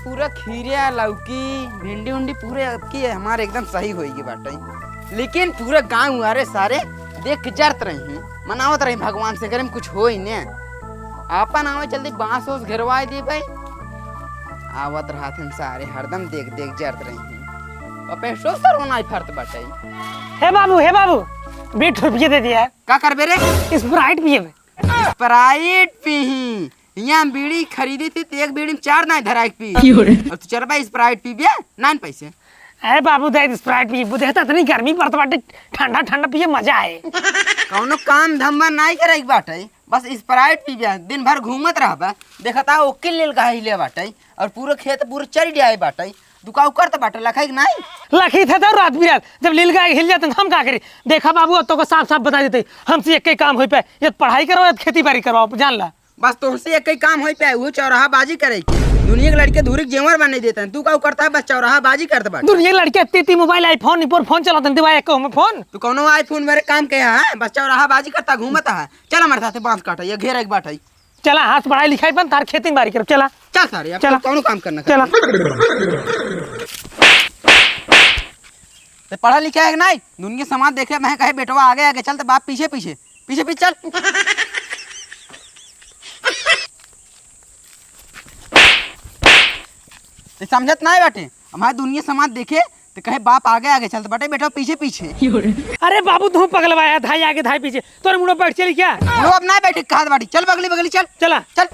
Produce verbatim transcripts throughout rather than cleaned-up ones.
पूरा खीरे, लौकी, भिंडी उंडी पूरे अबकी हमार एकदम सही होइगी बाटे। लेकिन पूरा गाँव वाले सारे देख के जरत रही, मनावत रही भगवान से, करे में कुछ होई ने। आपन आवे चलती बांस ओस घेरवाए देबे। आवत रहत हन सारे हरदम देख देख जरत रही। अपने ससुर होना ही फरत बाटे। हे बाबू, हे बाबू, बीस रुपये दे दिया। का करबे रे? Sprite पिए में। Sprite पीही। यहाँ बीड़ी खरीदी थी तो एक बीड़ी में चार दाई धराई पी। क्यों रे? और तू चरबा Sprite पीबे, नान पैसे। अरे बाबू, दे Sprite पी, देखता इतनी गर्मी पड़त बाटे, ठंडा ठंडा पिए मजा आए। कौनो काम धंधा नाई करे के बाटे, बस Sprite पीबे, दिन भर घूमत रहबा, देखता ओके लेल गाय ले बाटे और पूरा खेत पूरा चरी आए बाटे। दुकाऊ करत बाटे, लखाई के नाई? लखी थे तो रात बिरात, जब लील गाय हिल जाते तो हम का करी? देखा बाबू, अब तो को साफ साफ बता देते, हमसे एक ही काम होई पे, या तो पढ़ाई करवाओ या तो खेती बाड़ी करवाओ, जान ला। बस तोहसे एक ही काम होई पे, वो चौराहा बाजी करे के। दुनिया के लड़के धुरी के जेवर बने देते हैं, तू का करता है? बस चौराहा बाजी करत बाटे। दुनिया के लड़के इतनी इतनी मोबाइल, iPhone, निपोर फोन चलाते हैं, दिवाए एक में फोन। तू कौनो iPhone मेरे काम के है, बस चौराहा बाजी करता घूमता है। चल हमारे साथे बांस काटा, ये घेरा एक बाटे। चला, हाथ पढ़ाई लिखाई बन, तार खेती बाड़ी करब, चला। चल सारे, अब चला। कौनो काम करना चला। कर। ते पढ़ा लिखा है कि नाई? दुनिया समाज देखे, मैं कहे बेटवा आगे आगे चल, तो बाप पीछे पीछे, पीछे पीछे चल। ते समझत नाई बाटे, हमार दुनिया समाज देखे, ते कहे बाप आगे आगे चलत बाटे, बेटवा पीछे पीछे। अरे बाबू, तू पगलवाया, धाई आगे धाई पीछे, तोरे मुड़ो बैठ चली क्या? मुड़ो अब ना बैठे, कहा बाटी, चल बगली बगली चल। चला। चल।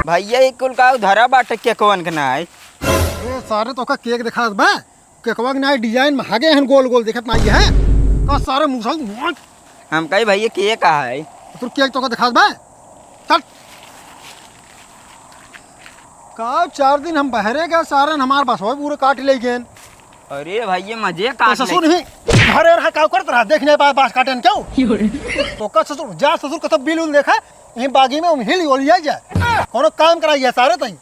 भैया, ये कुल का धरा बाटे केकवन के नाई? ए, सारे तोका केक देखात बा, केकवा के नाई design में हागे हन गोल गोल, देखत नाई है? का सारे मुसल हम कही भैया केक है? तू केक तोका देखात बा? चल। का चार दिन हम बहरे गए, सारन हमार बसवा पूरा काट ले गए। अरे भैया, मजे तो काट ससुर ले। ही घरे रहा, का करत रहा, देख नहीं पाए बांस काटन क्यों? क्यों रे? तो का ससुर, जा ससुर कतो बिल उल देखा, यहीं बागी में हम हिल ओलिया जा। कोनो काम कराइए सारे तई।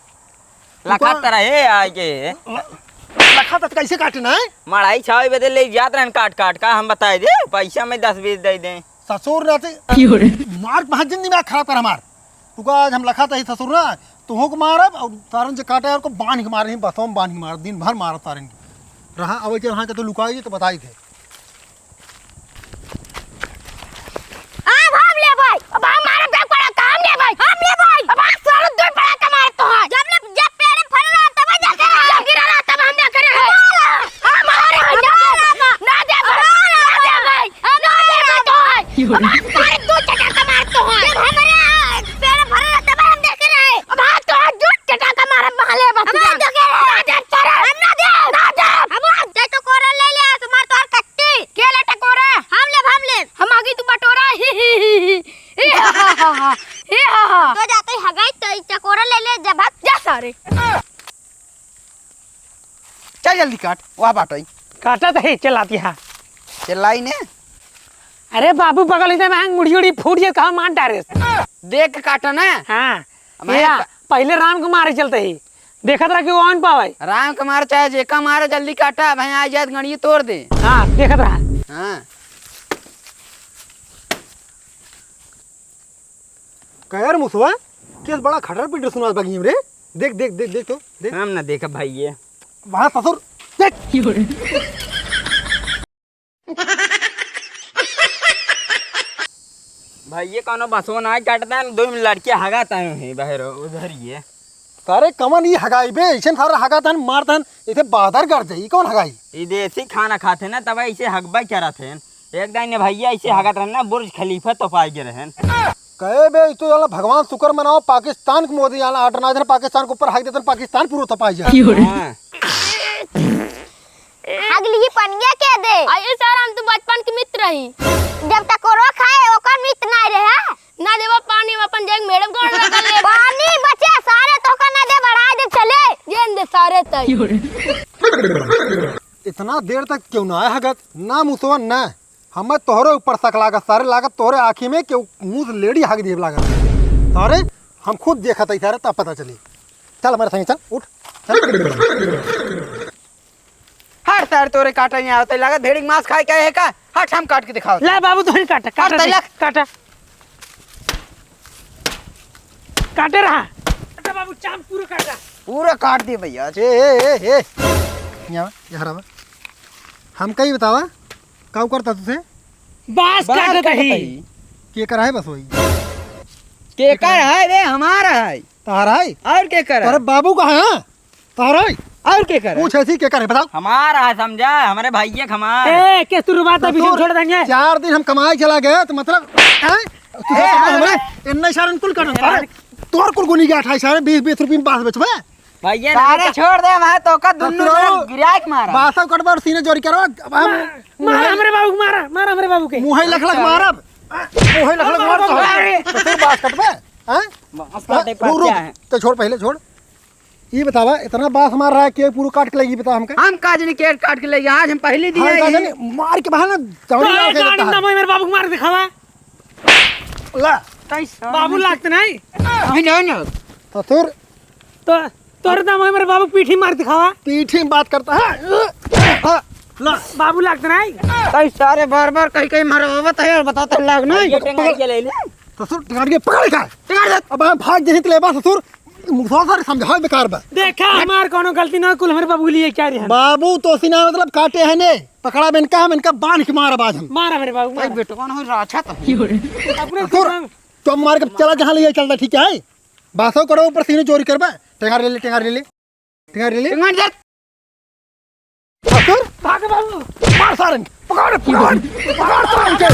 लखा तो रहे आए के। ल-, लखा तो कैसे काटना है? मड़ाई छावे बदे ले जात रहन काट काट का, हम बताए दे, पैसा में दस बीस दे दें। ससुर नाते क्यों रे? मार बहुत जिंदगी में खराब कर हमार। तुका आज हम लखा तही ससुर ना, तुहूँ को मारब और सारन जे काटे यार को बांध के मारे, बसों में बांध के मारब, दिन भर मारब सारन के। रहा, अबे के रहा के तो लुकाई दे तो बताई थे। अब हम लेबै, अब हमारे पे पड़ा काम लेबै, हम लेबै। अब आप सारे दो पड़ा कमाए तो है। जब ले, जब पेड़ में फल रहा तब हम देखे रहे। जब गिरा रहा तब हम देखे रहे। हमारे हम ना दे, ना दे भाई, ना दे भाई। हमारे तो है। अब आप सारे दो चटा कमाए तो है। जब हमारे पेड़ में फल रहा तब हम देखे रहे। अब आप तो है दो चटा कमाए माले बस। हम देखे रहे। ना दे, ना दे, ना दे। हम दे तो कोरा ले ले, तुम्हारे तो और कट्टी। के ले टकोरा? हम लेब, हम लेब। हम आगी तू बटोरा। ही, ही, ही, ही। ई हा, हा, हा, हा। ई हा, हा। तो जाते ही हगाई तो ई चकोरा ले ले, जा भाग, जा सारे। चल जल्दी काट, वह बाटो ही। काटा तो है, चलाती है। चिल्लाई ने। अरे बाबू, बगल ही से महंग मुड़ी उड़ी फूट जाए, कहाँ मार डारे। देख के काटा ना। हाँ। अब ये मैं आ, का- पहले राम को मारे चलते ही। देखत रहा कि वो आन पावे। राम के मारे चाहे जेका मारे, जल्दी काटा, भाई आ जात गणिये तोड़ दे। हाँ, देखत रहा। हाँ। कहे रे मुसवा, केस बड़ा खटर पिटर सुनात बा गीम रे। देख, देख, देख, देख तो, देख। हम ना देखब भाई ये। वहाँ ससुर, देख। भाई ये कौनो बसो ना काटता है, दो लड़के हगाता है बाहर उधर ही है। सारे कमन ई हगाई बे, ऐसे सारे हगाता है, मारता है, इसे बादर कर दे, ई कौन हगाई? ई देसी खाना खाते ना, तब ऐसे हगबा क्या रहते हैं। एक दाई ने भैया ऐसे हगत रहन ना, बुर्ज खलीफा तो पाए गए रहन। कहे बे, ई तो जाला भगवान शुक्र मनाओ, पाकिस्तान के मोदी जाला, आठ ना दिन पाकिस्तान के ऊपर हग देते, पाकिस्तान पूरा तो पाए जाए। हाँ। अगली ही पनिया के दे। अरे सर, हम तो बचपन के मित्र ही। जब टकोरो खाए, ओकर मित्र ना रहे, हाँ? ना देवा पानी, हम अपन जाएंगे मैडम को order कर ले। पानी बचे, सारे तो का ना दे, बढ़ा दे, चले। जेन दे सारे तई। इतना देर तक क्यों ना आया हगत? ना मुसवन ना। हमें तोहरे ऊपर शक लागत, सारे लागत तोहरे आँखी में क्यों मुंह से लेडी हग देब लागत। सारे, हम खुद देखत हई सारे, तब पता चली। चल हमारे संगे चल, उठ, चल। हट सारे, तोरे काटा नहीं आवत, लागत भेड़ी के मांस खाए के है का? हट, हम काट के दिखाओ। ले बाबू, तू ही काटा, काटा हट, दे, तैला। काटा। काटे रहा। अच्छा बाबू, चाम पूरा काट रहा। पूरा काट दिए भैया। ए, ए, ए, ए। यहाँ, यहाँ रहा। हमका ही बतावा, का करता तुझे? बास बास काटत काटत ही। ही। केकर है बस वही? केकर है रे? हमारा है। तहारा है? और केकर है? अरे बाबू का है, हाँ? तहारा है? और केकर है? पूछ ऐसी केकर है, बताओ। हमारा है, समझा? हमारे भैया का हमार। ए, के शुरुआत अभी ससुर, छोड़ देंगे। चार दिन हम कमाई चला गए, तो मतलब, हैं? तू ए, सोच, अरे, हमारे इन्ना इशारा कुल कर, अरे, तोर कुल गुनी के अट्ठाईस सारे बीस, बीस रुपये में बास बेचबे? भैया, सारे ना छोड़ दे, वहाँ तो का दुन्नू ससुर, जन गिराए के मारा। बासव कटबा और सीने जोरी करवा, अब हम मार, मार हमरे बाबू के, मारा, मार हमरे बाबू के। मुँहे लख लख मारब। मुँहे लख लख मारब तो। अरे। तो फिर बास कटबे? हैं? बास हाँ? काटे रुक, रुक। पड़ता है। तो छोड़, पहले छोड़। ये बतावा, इतना बास मार रहा है कि पूरा काट के लगी, बता हमका। हम का जानी के काट के लगी, आज हम पहली दिन हाँ, आई का हैं। जानी, मार के बाहर ना, तो चावड़ी ए, मार के गाड़ी देता है। ना, मेरे बाबू को मार दिखावा। ला। कैसा? बाबू लागत नहीं। नहीं, नहीं, नहीं। ससुर। तो तोरे दाम है मेरे बाबू पीठी मार दिखावा। पीठी में बात करता है। हाँ, ला। बाबू लागत नहीं। कई सारे बार बार कहीं कहीं मरवावत है और बताते लाग नहीं। ये टेंगार के ले ले। ससुर, टेंगार के पकड़ का। टेंगार दे। अब हम भाग जहीं ले बा ससुर, मुसवा सारे समझावे बेकार बा। देखा, हमार कोनो गलती ना, कुल हमरे बाबू के लिए क्या रहे? बाबू तो सीना मतलब काटे हैं ने, पकड़ा बे इनका, हम इनका बांध के मारब आज हम। मार हमरे बाबू, मार। बेटवा ना हो, राछा तो। अपने ससुर, दिमाग चुप मार के चला जहाँ ले चलता, ठीक है? बासव करो ऊपर सीने चोरी करबा। टेंगार ले ले, टेंगार ले ले। टेंगार ले ले। टेंगार जा। ससुर? भाग बाबू। मार सारन। पकड़, पकड़, पकड़ सारन के।